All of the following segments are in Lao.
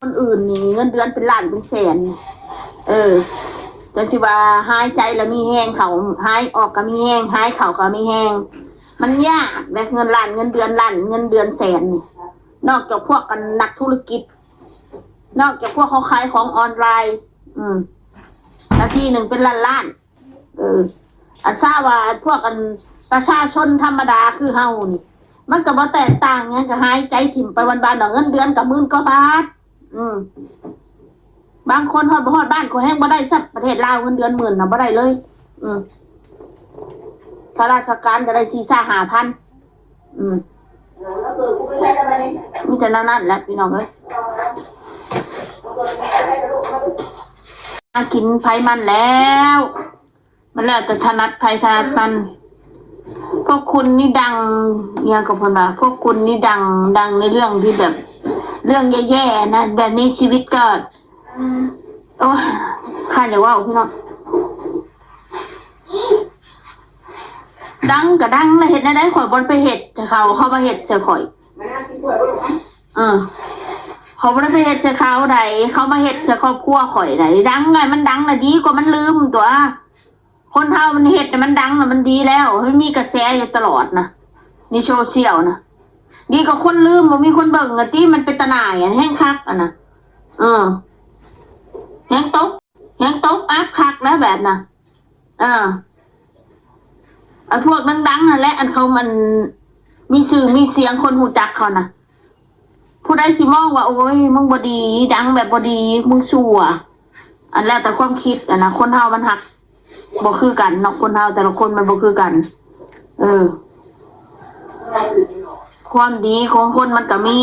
ຄົນອື່ນນີ້ເງິນເດືອນເປັນລ້ານເປັນແສນ. ເອີ ຈັກຊິວ່າຫາຍໃຈລະມີແຮງເຂົ້າ, ຫາຍອອກກໍມີແຮງ, ຫາຍເຂົ້າກໍມີແຮງ. ມັນຍາກແບບເງິນລ້ານ, ເງິນເດືອນລ້ານ, ເງິນເດືອນແສນນີ້. ນອກຈາກພວກກັນນັກທຸລະກິດ, ນອກຈາກພວກເຂົາຂາຍຂອງອອນລາຍ, ອືມ, ນາທີໜຶ່ງເປັນລ້ານໆ. ເອີ ອັນຊາວ່າພວກອັນປະຊາຊົນທຳມະດາຄືເຮົານີ້ ມັນກໍບໍ່ແຕກຕ່າງຫຍັງ, ກໍຫາຍໃຈຖິ້ມໄປວັນໆ ເນາະ. ເງິນເດືອນກໍໝື່ນກວ່າບາດ. ອືມ ບາງຄົນຮອດ ບໍ່ຮອດບ້ານ ຂ້ອຍແຮງບໍ່ໄດ້ຊ້ຳ. ປະເທດລາວເງິນເດືອນໝື່ນນະ ບໍ່ໄດ້ເລີຍ. ອືມ ຂ້າລາຊະການກໍໄດ້ສີ່ຫ້າພັນ. ອືມ ມີແຕ່ແນວນັ້ນແຫຼະພີ່ນ້ອງເອີຍ. ຫາກິນໃຜມັນແລ້ວ, ມັນແລ້ວແຕ່ຖະໜັດໃຜຖະໜັດມັນ. ພວກຄຸນນີ້ດັງ, ອີຫຍັງກໍເພິ່ນວ່າ ພວກຄຸນນີ້ດັງ, ດັງໃນເລື່ອງທີ່ແບບ ເລື່ອງແຍ່ໆນະ, ແບບນີ້ຊີວິດກໍ ໂອ້ຍ ຄັນຢາກເວົ້າພີ່ນ້ອງ. ດັງກໍດັງລະ ເຮັດແນວໃດ? ຂ້ອຍບໍ່ໄດ້ໄປເຮັດໃຫ້ເຂົາ, ເຂົາມາເຮັດໃສ່ຂ້ອຍ. ເອີ ຂ້ອຍບໍ່ໄດ້ໄປເຮັດໃສ່ເຂົາໃດ, ເຂົາມາເຮັດໃສ່ຄອບຄົວຂ້ອຍໃດ. ດັງໄງ ມັນດັງລະ ດີກວ່າມັນລືມຕົວະ. ຄົນເຮົາມັນເຮັດໃຫ້ມັນດັງນະ ມັນດີແລ້ວ, ໃຫ້ມັນມີກະແສຢູ່ຕະຫຼອດນະ ໃນໂຊຊຽວນະ. ດີກວ່າຄົນລືມ ບໍ່ມີຄົນເບິ່ງອະຕິ, ມັນເປັນຕາໜ່າຍ ອັນແຮງຄັກອັນນະ. ເອີ ແຮງຕົກ ແຮງຕົກອັບຄັກແລ້ວແບບນະ. ເອີ ອັນພວກດັງໆ ນັ້ນແຫຼະ ອັນເຂົາມັນມີຊື່ມີສຽງ ຄົນຮູ້ຈັກເຂົານະ. ຜູ້ໃດຊິມອງວ່າ ໂອ້ຍ ມຶງບໍ່ດີ, ດັງແບບບໍ່ດີ, ມຶງຊົ່ວ, ອັນແລ້ວແຕ່ຄວາມຄິດ. ອັນນະ ຄົນເຮົາມັນຮັກບໍ່ຄືກັນເນາະ, ຄົນເຮົາແຕ່ລະຄົນມັນບໍ່ຄືກັນ. ເອີ ຄວາມດີຂອງຄົນມັນກໍມີ,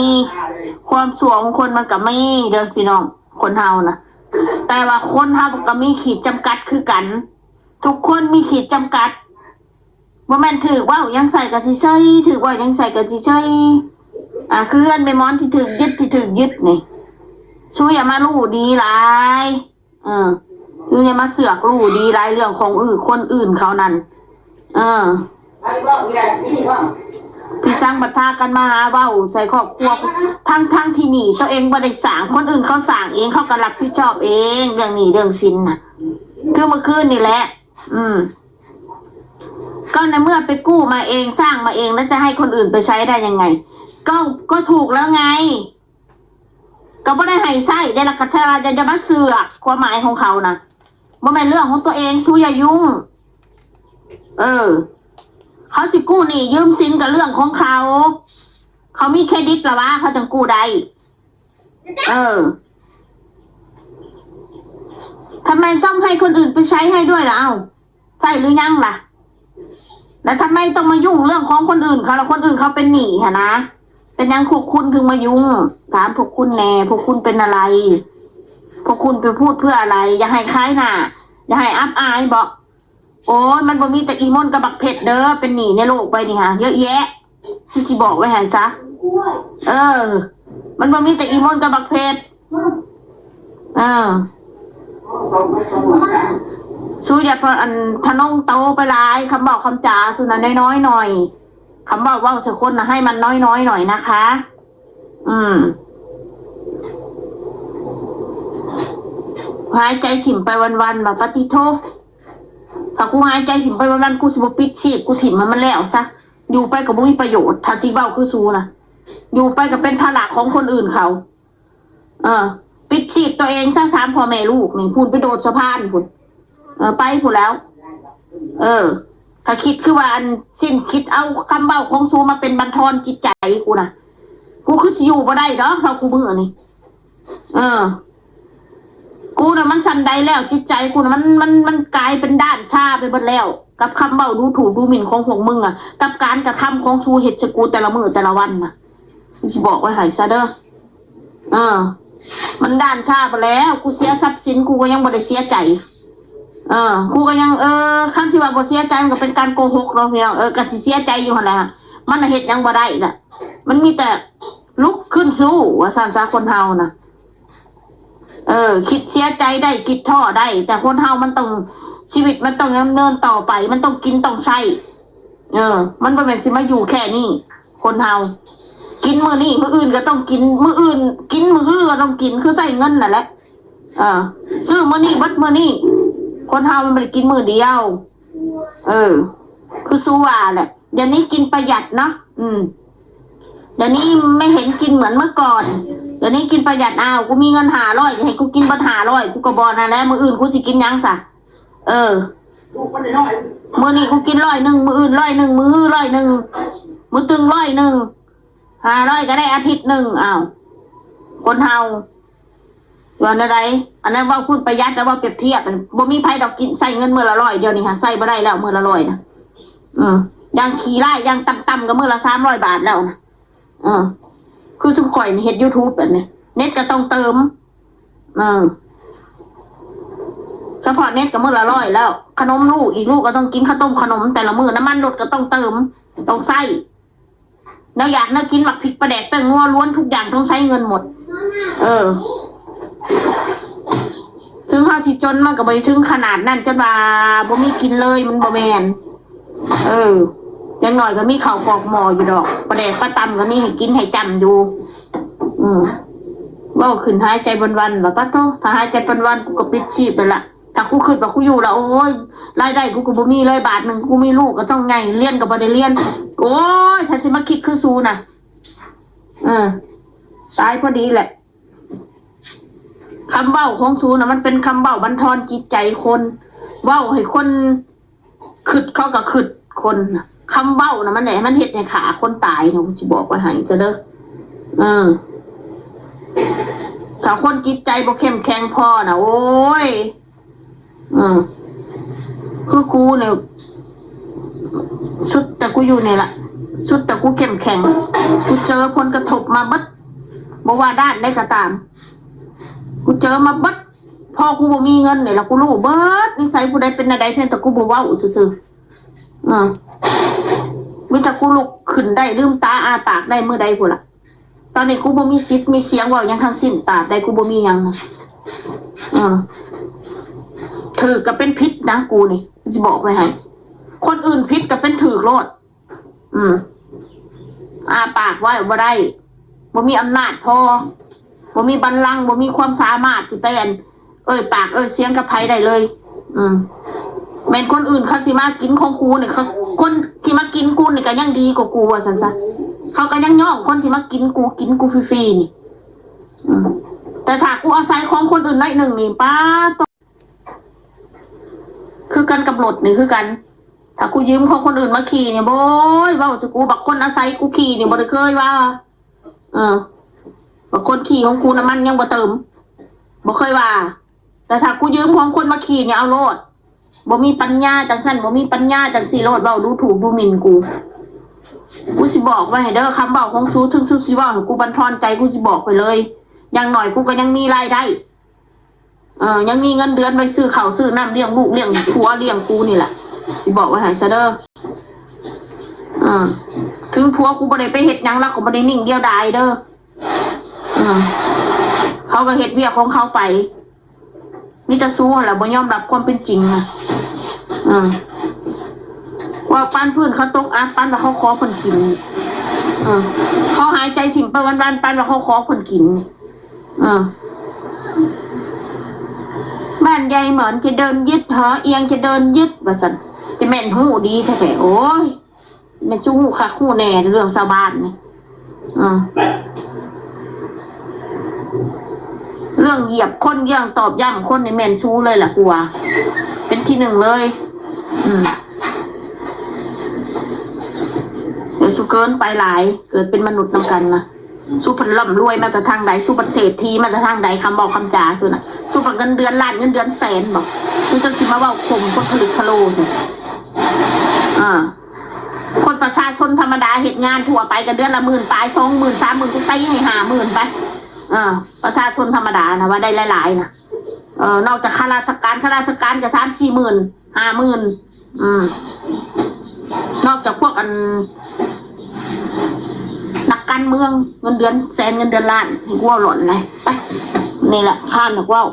ຄວາມຊົ່ວຂອງຄົນມັນກໍມີເດີພີ່ນ້ອງ, ຄົນເຮົານະ. ແຕ່ວ່າຄົນເຮົາກໍມີຂີດຈຳກັດຄືກັນ, ທຸກຄົນມີຂີດຈຳກັດ. ບໍ່ແມ່ນຖືກເວົ້າຫຍັງໃສ່ກໍຊິເຊີຍ, ຖືກເວົ້າຫຍັງໃສ່ກໍຊິເຊີຍ. ອ່າ ຄືເຮືອນແມ່ໝອນທີ່ຖືກຍຶດ, ທີ່ຖືກຍຶດນີ້, ສູຢ່າມາຮູ້ດີຫຼາຍ. ເອີ ຄືຢ່າມາເຊືອກຮູ້ດີຫຼາຍເລື່ອງຂອງອື່ນ ຄົນອື່ນເຂົານັ້ນ. ເອີ ພີ່ຊັງບັດພາກັນມາຫາເວົ້າໃສ່ຄອບຄົວ ທັງໆທີ່ໜີ້ຕົວເອງບໍ່ໄດ້ສ້າງ, ຄົນອື່ນເຂົາສ້າງເອງ, ເຂົາກໍຮັບຜິດຊອບເອງ ເລື່ອງໜີ້ເລື່ອງສິນນະ. ຄືມື້ຄືນນີ້ແຫຼະ ອືມ ກໍໃນເມື່ອໄປກູ້ມາເອງ ສ້າງມາເອງ ແລ້ວຈະໃຫ້ຄົນອື່ນໄປໃຊ້ໄດ້ຍັງໄງ? ກໍ ກໍຖືກແລ້ວໄງ. ກໍບໍ່ໄດ້ໃຫ້ໃຊ້ເດ້ລະ ຄັນຖ້າວ່າຈະ ຈະມາເຊືອກຄວາມໝາຍຂອງເຂົານະ, ບໍ່ແມ່ນເລື່ອງຂອງຕົວເອງ, ສູຢ່າຫຍຸ້ງ. ເອີ ເຂົາຊິກູ້ໜີ້ຢືມສິນກໍເລື່ອງຂອງເຂົາ, ເຂົາມີເຄຣດິດລະຫວາ ເຂົາຈັ່ງກູ້ໄດ້. ເອີ ທຳໄມຕ້ອງໃຫ້ຄົນອື່ນໄປໃຊ້ໃຫ້ດ້ວຍລະ? ເອົ້າ ໃຊ້ຫຼືຍັງລະ? ແລ້ວທຳໄມຕ້ອງມາຫຍຸ້ງເລື່ອງຂອງຄົນອື່ນເຂົາລະ? ຄົນອື່ນເຂົາເປັນໜີ້ຫັ້ນນະ, ເປັນຫຍັງພວກຄຸນເຖິງມາຫຍຸ້ງ? ຖາມພວກຄຸນແດ່, ພວກຄຸນເປັນອະໄລ? ພວກຄຸນໄປພູດເພື່ອອະໄລ? ຢາກໃຫ້ຂາຍໜ້າ? ຢາກໃຫ້ອັບອາຍບໍ? ໂອ້ຍ ມັນບໍ່ມີແຕ່ອີ່ມົນກັບບັກເພັດເດີ ເປັນໜີ້ໃນໂລກໃບນີ້ຫາ ເຍອະແຍະ. ຄືຊິບອກໄວ້ໃຫ້ຊະ. ເອີ ມັນບໍ່ມີແຕ່ອີ່ມົນກັບບັກເພັດ. ເອີ ສູຢ່າພະ ອັນ ທະນົງໂຕໄປຫຼາຍ, ຄຳເວົ້າຄຳຈາສູນະນ້ອຍໆໜ້ອຍ, ຄຳເວົ້າເວົ້າໃສ່ຄົນນະໃຫ້ມັນນ້ອຍໆໜ້ອຍນະຄະ. ອືມ ຫາຍໃຈຖິ້ມໄປວັນໆ ວ່າ ປະຕິໂທ ຖ້າກູຫາຍໃຈຖິ້ມໄປວັນໆ ກູຊິບໍ່ປິດຊີບ, ກູຖິ້ມໃຫ້ມັນແລ້ວຊະ. ຢູ່ໄປກໍບໍ່ມີປະໂຫຍດ ຖ້າຊິເວົ້າຄືສູນະ, ຢູ່ໄປກໍເປັນພາລະຂອງຄົນອື່ນເຂົາ. ເອີ ປິດຊີບຕົວເອງຊະ ສາມພໍ່ແມ່ລູກນີ້ ພຸ້ນໄປໂດດສະພານພຸ້ນ. ເອີ ໄປພຸ້ນແລ້ວ. ເອີ ຖ້າຄິດຄືວ່າອັນ ຊິນຄິດເອົາຄຳເວົ້າຂອງສູມາເປັນບັນທອນຈິດໃຈກູນະ, ກູຄືຊິຢູ່ບໍ່ໄດ້ດອກເທົ່າຄູ່ມື້ນີ້. ເອີ ກູນະມັນສ່ຳໃດແລ້ວ, ຈິດໃຈກູນະມັນ ມັນ ມັນກາຍເປັນດ້ານຊາໄປເບິດແລ້ວ ກັບຄຳເວົ້າດູຖູດູໝິ່ນຂອງພວກມຶງອະ, ກັບການກະທຳຂອງສູເຮັດໃສ່ກູແຕ່ລະມື້ແຕ່ລະວັນນະ. ຊິບອກໄວ້ໃຫ້ຊະເດີ. ເອີ ມັນດ້ານຊາໄປແລ້ວ, ກູເສຍຊັບສິນ ກູກໍຍັງບໍ່ໄດ້ເສຍໃຈ. ເອີ ກູກໍຍັງ ເອີ ຄັນຊິວ່າບໍ່ເສຍໃຈ ມັນກໍເປັນການໂກຫົກເນາະພີ່ນ້ອງ. ເອີ ກໍຊິເສຍໃຈຢູ່ຫັ້ນແຫຼະ, ມັນນະເຮັດຫຍັງບໍ່ໄດ້ລະ, ມັນມີແຕ່ລຸກຂຶ້ນສູ້ ວ່າຊັ້ນຊະ ຄົນເຮົານະ. ເອີ ຄິດເສຍໃຈໄດ້ ຄິດທໍ້ໄດ້, ແຕ່ຄົນເຮົາມັນຕ້ອງ ຊີວິດມັນຕ້ອງດຳເນີນຕໍ່ໄປ, ມັນຕ້ອງກິນຕ້ອງໃຊ້. ເອີ ມັນບໍ່ແມ່ນຊິມາຢູ່ແຄ່ນີ້. ຄົນເຮົາ ກິນມື້ນີ້ ມື້ອື່ນກໍຕ້ອງກິນ ມື້ອື່ນກິນ ມື້ຮືກໍຕ້ອງກິນ ຄືໃຊ້ເງິນນັ້ນແຫຼະ. ເອີ ຊື້ມື້ນີ້ເບິດມື້ນີ້ ຄົນເຮົາມັນບໍ່ໄດ້ກິນມື້ດຽວ. ເອີ ຄືຊູວ່າແຫຼະ ດຽວນີ້ກິນປະຢັດເນາະ. ອືມ ດຽວນີ້ໄມ່ເຫັນກິນເໝືອນເມື່ອກ່ອນ ດຽວນີ້ກິນປະຢັດ. ອ້າວ ກູມີເງິນຫ້າຮ້ອຍ ໃຫ້ກູກິນເບິດຫ້າຮ້ອຍ ກູກໍບໍ່ນັ້ນແຫຼະ. ມື້ອື່ນກູຊິກິນຫຍັງຊະ? ເອີ ມື້ນີ້ກູກິນຮ້ອຍໜຶ່ງ ມື້ອື່ນຮ້ອຍໜຶ່ງ ມື້ຮືຮ້ອຍໜຶ່ງ ມື້ຕຶ່ງຮ້ອຍໜຶ່ງ ຫ້າຮ້ອຍກໍໄດ້ອາທິດໜຶ່ງ. ອ້າວ ຄົນເຮົາ ວ່າແນວໃດ? ອັນນັ້ນເວົ້າຄຸນປະຢັດ ແລ້ວເວົ້າປຽບທຽບ. ບໍ່ມີໃຜດອກກິນ ໃຊ້ເງິນມື້ລະຮ້ອຍ ດຽວນີ້ຫາໃຊ້ບໍ່ໄດ້ແລ້ວ ມື້ລະຮ້ອຍນະ. ເອີ ຢ່າງຂີ້ຮ້າຍ ຢ່າງຕ່ຳໆກໍມື້ລະສາມຮ້ອຍບາດແລ້ວນະ. ເອີ ຄືຊຸມຂ້ອຍນີ້ເຮັດ YouTube ແບບນີ້ ເນັດກໍຕ້ອງເຕີມ. ເອີ ສະເພາະເນັດກໍມື້ລະຮ້ອຍແລ້ວ ຂະໜົມລູກອີກ ລູກກໍຕ້ອງກິນເຂົ້າຕົ້ມຂະໜົມແຕ່ລະມື້ ນ້ຳມັນລົດກໍຕ້ອງເຕີມ ຕ້ອງໃຊ້ ແນວຢາກແນວກິນ ໝາກພິກ ປາແດກ ແປ້ງນົວ ລວນ ທຸກຢ່າງຕ້ອງໃຊ້ເງິນໝົດ. ເອີ ເຖິງເຮົາຊິຈົນ ມັນກໍບໍ່ໄດ້ເຖິງຂະໜາດນັ້ນ ຈົນວ່າບໍ່ມີກິນເລີຍ ມັນບໍ່ແມ່ນ. ເອີ ຢ່າງໜ້ອຍກໍມີເຂົ້າປອກໝໍ້ຢູ່ດອກ ປາແດກປາຕຳກໍມີໃຫ້ກິນໃຫ້ຈ້ຳຢູ່. ອືມ ເວົ້າຂຶ້ນຫາຍໃຈວັນໆ ວ່າປາໂທ້ ຖ້າຫາຍໃຈວັນໆ ກູກໍປິດຊີບໄປລະ. ຖ້າກູຄິດວ່າກູຢູ່ລະ ໂອ້ຍ ລາຍໄດ້ກູກໍບໍ່ມີເລີຍບາດໜຶ່ງ ກູມີລູກກໍຕ້ອງໃຫຍ່ ຮຽນກໍບໍ່ໄດ້ຮຽນ. ໂອ້ຍ ຖ້າຊິມາຄິດຄືຊູນະ ເອີ ຕາຍພໍດີແຫຼະ. ຄຳເວົ້າຂອງສູນະ ມັນເປັນຄຳເວົ້າບັນທອນຈິດໃຈຄົນ ເວົ້າໃຫ້ຄົນຄຶດ ເຂົາກໍຄຶດຄົນ. ຄຳເວົ້ານະ ມັນແຫຼະ ມັນເຮັດໃຫ້ຂ້າຄົນຕາຍນະ ກູຊິບອກໄວ້ໃຫ້ເດີ. ເອີ ຖ້າຄົນຈິດໃຈບໍ່ເຂັ້ມແຂງພໍນະ ໂອ້ຍ ເອີ ຄືກູນີ້ ສຸດແຕ່ກູຢູ່ນີ້ລະ ສຸດແຕ່ກູເຂັ້ມແຂງ ກູເຈີຜົນກະທົບມາເບິດ ບໍ່ວ່າດ້ານໃດກໍຕາມ ກູເຈີມາເບິດ. ພໍກູບໍ່ມີເງິນນີ້ລະ ກູຮູ້ເບິດນິໄສຜູ້ໃດເປັນແນວໃດ ພຽງແຕ່ກູບໍ່ເວົ້າຊື່ໆ. ເອີ ມີແຕ່ກູລຸກຂຶ້ນໄດ້ ລືມຕາອ້າປາກໄດ້ມື້ໃດພຸ້ນລະ. ຕອນນີ້ກູບໍ່ມີສິດມີສຽງເວົ້າຫຍັງທັງສິ້ນ ຕາບໃດກູບໍ່ມີຫຍັງ. ເອີ ຖືກກໍເປັນຜິດນະ ກູນີ້ຊິບອກໄວ້ໃຫ້ ຄົນອື່ນຜິດກໍເປັນຖືກໂລດ. ອືມ ອ້າປາກເວົ້າບໍ່ໄດ້ ບໍ່ມີອຳນາດພໍ ບໍ່ມີບັນລັງ ບໍ່ມີຄວາມສາມາດທີ່ໄປ ອັນ ເອີ່ຍປາກເອີ່ຍສຽງກັບໃຜໄດ້ເລີຍ. ອືມ ແມ່ນຄົນອື່ນເຂົາຊິມາກິນຂອງກູນີ້ ເຂົາ ຄົນທີ່ມາກິນກູນີ້ກໍຍັງດີກວ່າກູ ວ່າຊັ້ນຊະ. ເຂົາກໍຍັງຍ້ອງຄົນທີ່ມາກິນກູ ກິນກູຟຣີໆນີ້. ອືມ ແຕ່ຖ້າກູອາໄສຂອງຄົນອື່ນໜ້ອຍໜຶ່ງນີ້ ປາດໂທ້ ຄືກັນກັບລົດນີ້ຄືກັນ. ຖ້າກູຢືມຂອງຄົນອື່ນມາຂີ່ນີ້ ໂອ້ຍ ເວົ້າໃສ່ກູ ບັກຄົນອາໄສກູຂີ່ນີ້ບໍ່ໄດ້ເຄີຍວ່າ ເອີ ບາງຄົນຂີ່ຂອງກູນ້ຳມັນຍັງບໍ່ເຕີມ ບໍ່ເຄີຍວ່າ. ແຕ່ຖ້າກູຢືມຂອງຄົນມາຂີ່ນີ້ ເອົາໂລດ ບໍ່ມີປັນຍາຈັ່ງຊັ້ນ ບໍ່ມີປັນຍາຈັ່ງຊີ້ໂລດ ເວົ້າດູຖູກດູໝິ່ນກູ. ກູຊິບອກໄວ້ໃຫ້ເດີ ຄຳເວົ້າຂອງຊູ ເຖິງຊູຊິເວົ້າໃຫ້ກູບັນທອນໃຈ ກູຊິບອກໄປເລີຍ. ຢ່າງໜ້ອຍກູກໍຍັງມີລາຍໄດ້. ເອີ ຍັງມີເງິນເດືອນໄວ້ຊື້ເຂົ້າຊື້ນ້ຳ ລ້ຽງລູກລ້ຽງຜົວລ້ຽງກູນີ້ແຫຼະ ຊິບອກໄວ້ໃຫ້ຊະເດີ. ເອີ ເຖິງຜົວກູບໍ່ໄດ້ໄປເຮັດຫຍັງ ລາວກໍບໍ່ໄດ້ນິ່ງດຽວດາຍເດີ. ເອີ ເຂົາກໍເຮັດວຽກຂອງເຂົາໄປ ມີແຕ່ຊູຫັ້ນແຫຼະບໍ່ຍອມຮັບຄວາມເປັນຈິງນະ. ເອີ ວ່າປານພື້ນເຂົາຕົກອັບ ປານວ່າເຂົາຂໍເພິ່ນກິນ. ເອີ ເຂົາຫາຍໃຈຖິ້ມໄປວັນໆ ປານວ່າເຂົາຂໍເພິ່ນກິນ. ເອີ ບ້ານໃຫຍ່ເໝືອນຈະເດີນຍຶດ ຫໍອຽງຈະເດີນຍຶດ ວ່າຊັ້ນ. ຈະແມ່ນຮູ້ດີແທ້ໆ ໂອ້ຍ ແມ່ນຊູຮູ້ຄັກຮູ້ແນ່ເລື່ອງຊາວບ້ານນີ້. ເອີ ເລື່ອງຢຽບຄົນ ເລື່ອງຕອກຢ້ຳຄົນນີ້ແມ່ນຊູເລີຍລະ ກູວ່າເປັນທີໜຶ່ງເລີຍ. ອືມ ດຽວຊູເກີນໄປຫຼາຍ ເກີດເປັນມະນຸດນຳກັນນະ. ຊູພັດລ່ຳລວຍມາແຕ່ທາງໃດ? ຊູພັດເສດຖີມາແຕ່ທາງໃດ? ຄຳເວົ້າຄຳຈາຊູນະ ຊູພັດເງິນເດືອນລ້ານ ເງິນເດືອນແສນບໍ? ຊູຈັ່ງຊິມາເວົ້າຂົ່ມຄົນຜະລິດພະໂລ. ອາ ຄົນປະຊາຊົນທຳມະດາເຮັດງານທົ່ວໄປກໍເດືອນລະໝື່ນປາຍ ສອງໝື່ນ ສາມໝື່ນ ກູຕີໃຫ້ຫ້າໝື່ນໄປ. ເອີ ປະຊາຊົນທຳມະດານະ ວ່າໄດ້ຫຼາຍໆນະ. ເອີ ນອກຈາກຂ້າລາຊະການ ຂ້າລາຊະການກໍສາມສີ່ໝື່ນ ຫ້າໝື່ນ. ອືມ ນອກຈາກພວກອັນ ນັກການເມືອງ ເງິນເດືອນແສນ ເງິນເດືອນລ້ານ ໃຫ້ກູເວົ້າຫຼອນໄລ ໄປ ນີ້ແຫຼະ ຂ້ານນະ ເວົ້າ